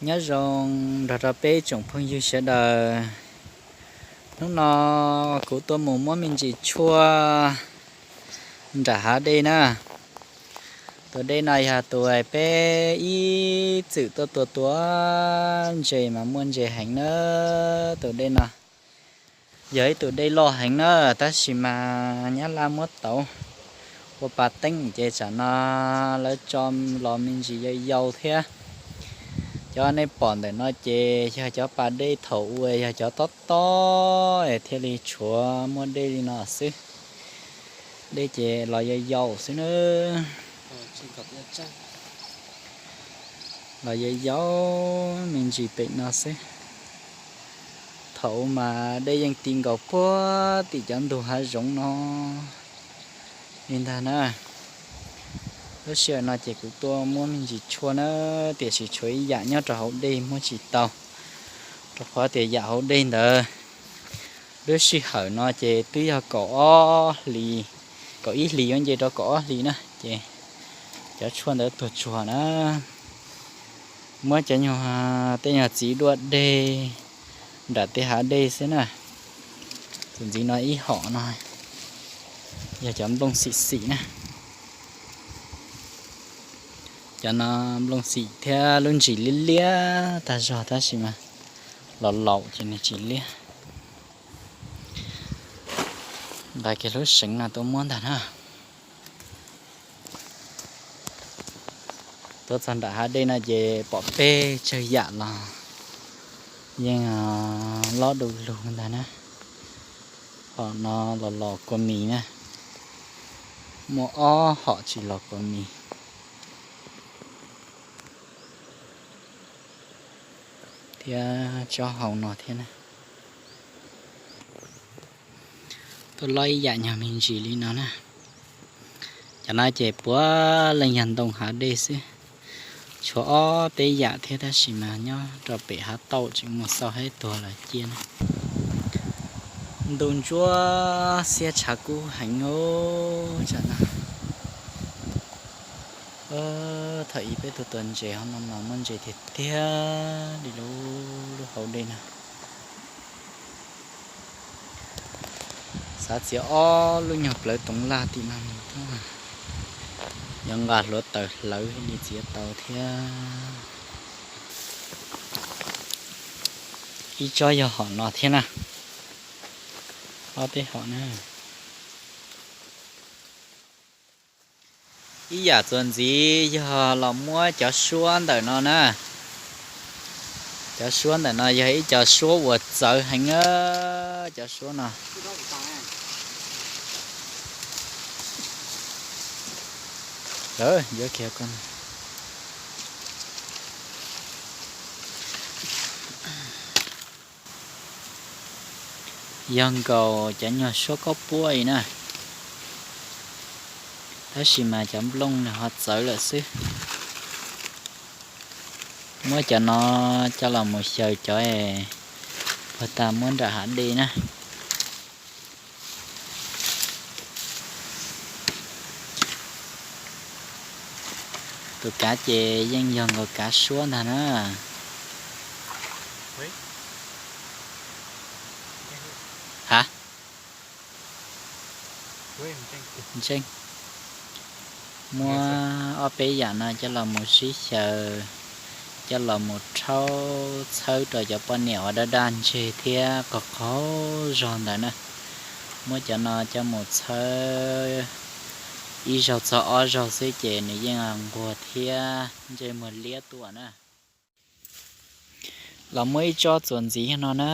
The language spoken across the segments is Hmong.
Nyob zoo nrog rau peb tsoom phooj ywg sawv daws. Hnub no kuv tuaj mus muab me ntsis tshuaj nram hav dej na. Tus dej no yog tus peb ib txwm tuaj tua tua ntses mas muaj ntses heev na. Tus dej no yog ib tug dej loj heev na, tab sis mas nyab laj muab tauv ua pas teeb ces tsam no lawv tso los me ntsis yau yau thiab. Cov nej pom ntawm no ces yog cov pas dej thaum ub yog cov tob tob thiaj li tshuav muaj dej li no xwb. Dej ces los yau yau xwb na. Los yau yau me ntsis pem no xwb. Thaum ub mas dej yeej ti nkaus puag tim cov ntug hav zoov no li ntag na. Lub sij hawm no ces kuv tuaj muab me ntsis tshuaj na, tiam sis tshuav ib yam nyob rau hauv dej muab tsis tau, rau qhov tias yam hauv dej ntawd lub sij hawm no ces twb yog kaum ob hlis, kaum ib hlis yuav nce rau kaum ob hlis na ces cov tshuaj ntawd tuag tsuag na. Muab cov nyuag tej nyuag txiv duaj dej nram tej hav dej xwb na. Tus ntxiv no ib hom no yog cov nplooj xim xim na. Cov no nplooj xim thiab lub ntsis liab liab tag zog tab sis mas los laus ces nws tsis liab. Nqa kiag lub seev no tuaj muab ntag na. Tuaj txog nram hav dej no ces pom peb tsawg yam los yeej lob du lug ntag na. Hom no los los kua mis na, muaj ob hom tsis los kua mis thiab tsob hau no thiab na. Tuaj lob ib yam nyuag me ntsis li no na. Cov no ces puav leej yog ntoo hav dej xwb, tshuav ob peb yam thiab tab sis mas nyob rau pem hav tauj tseem muaj xauj haib tuag lawm cia na. Ntu ntsuab xiab tshav kub heev os tsam no. Thaum ub peb tuaj tua ntses hauv no mas muaj ntses tiag tiag li lub hauv dej no. Xav txiav ob lub nyuag plawv toov laj tim no mus, yuav nqa hluav taws hlawv li txiav tau thiab. Ib tsob yog hom no thiab na, ob peb hom na. Ib yam txuas ntxiv yog los muab cov suab ntawm no na. Cov suab ntawm no yog ib co suab uas txawv heev, cov suab no. Yog nkaus cov nyuag suab kaub puab li na, tab sis mas cov nplooj nws ho txawv lawm xwb. Muab cov no coj los mus xyaw cov puag ta muab nram hav dej na. Tus kav ces yeej yog nkaus kav suab ntag na. Ha, ntseej. Muab ob peb yam no coj los mus sib xyaw, coj los mus rhaub txhawb rau cov poj niam uas daj daj ntseg thiab qaug qaug zog ntawd na. Muab cov no coj mus txhawb ib zaug txog ob zaug xwb ces nws yeej nquag thiab ntsej muag liab tuaj na. Los muab ib tsob txuas ntxiv no na,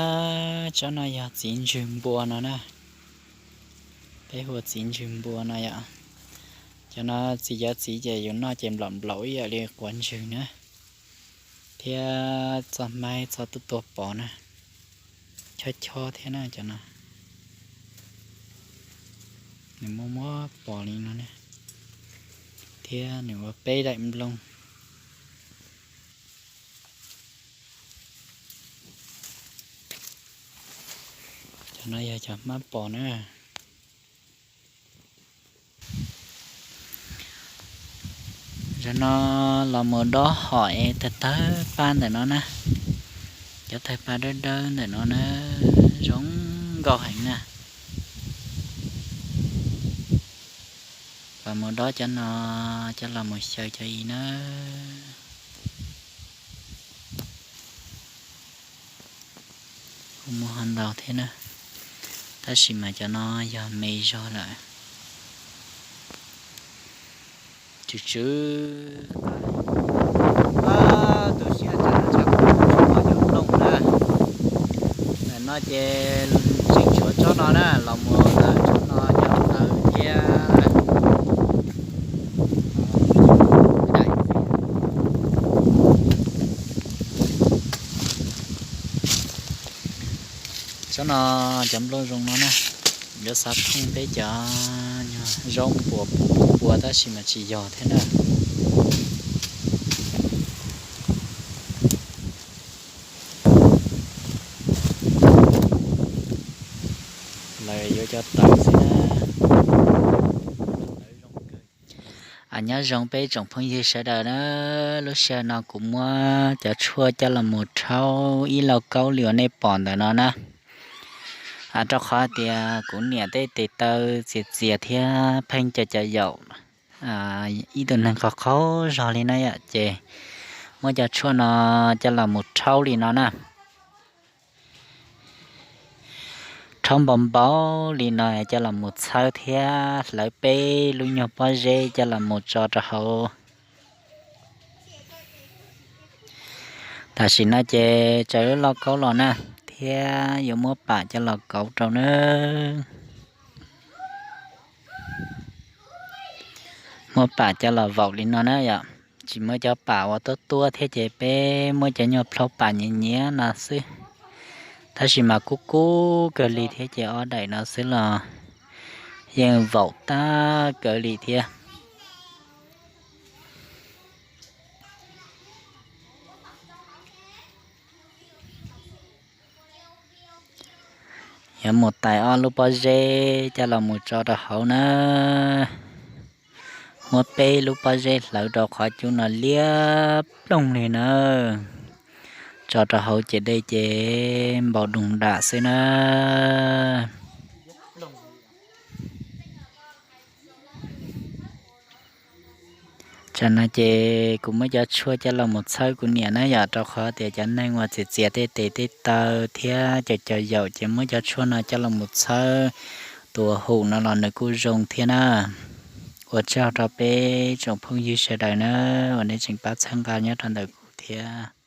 tsob no yog txiv ntswg npua no na. Peb hu ua txiv ntswg npua no yom. Cov no txiv cov txiv ces yus noj ces nplaum nplaum ib yam li quav ntswg na, thiab txoj hmaib txoj tuaj tuaj pov na, chob chob thiab na cov no. Nws muaj muab pos li no na, thiab nws ua peb daim nplooj. Cov no yog cov hmab pos na. Cov no los mus dob hom es tawg tawg paj ntawm no na. Cov tawg paj dawb dawb ntawm no na, zoo nkauj heev na. Los mus dob cov no coj los mus xyaw cov i na. Kuj muaj ho ntau thiab na, tab sis mas cov no yog me zog lawm. Tsw tsw tas. Tus siab tshav tshav kuj tshuav cov plooj na. Ntawm no ces tseem tshuav tsob no na, los mus ntawm tsob no cov ntawd thiab. Tsob no cov nplooj zoo no na, yuav xav thooj peb cov zaub puas puas puas tab sis mas tsis yog thiab na. Lawv yuav cov tawv xwb na. Nyob zoo peb tsoom phooj ywg sawv daws na, lub sij hawm no kuv muab cov tshuaj coj los mus rhaub ib lauj kaub li uas nej pom ntawm no na. Rau qhov tias kuv niam tej tes taw txias txias thiab pheej cov cov yaum ib tug neeg qaug qaug zog li na yom, ces muab cov tshuaj no coj los mus rhaub li no na. Rhaub npau npau li no coj los mus txhawb thiab hlawv peb lub nyuag pob zeb coj los mus tso rau hauv. Tam sim no ces tsaws lub lauj kaub los na, thiab yuav muab pam coj los kauv rau na. Muab pam coj los vaum li no na yom. Tsis muab cov pam uas tuab tuab thiab ces peb muab cov nyuag plhaub pam nyiav nyiav no xwb. Tab sis mas kub kub kawg li thiab ces ob daim no xwb los yeej vaum tag kawg li thiab. Yuav mus tais ob lub pob zeb coj los mus tso rau hauv na. Muab peb lub pob zeb hlawv rau qhov cub no liab ploog li na. Tso rau hauv ces dej ces npau doog dam xwb na. Tsam no ces kuv muab cov tshuaj coj los mus txhawb kuv niam na yom, rau qhov tias cov neeg uas txias txias tej tes tej taw thiab cov cov yaum ces muab cov tshuaj no coj los mus txhawb tus hum no los nws kuj zoo thiab na. Ua tsaug rau peb tsoom phooj ywg sawv daws na, uas nej tseem pab txhawb nqa nyob rau ntawm kuv thiab.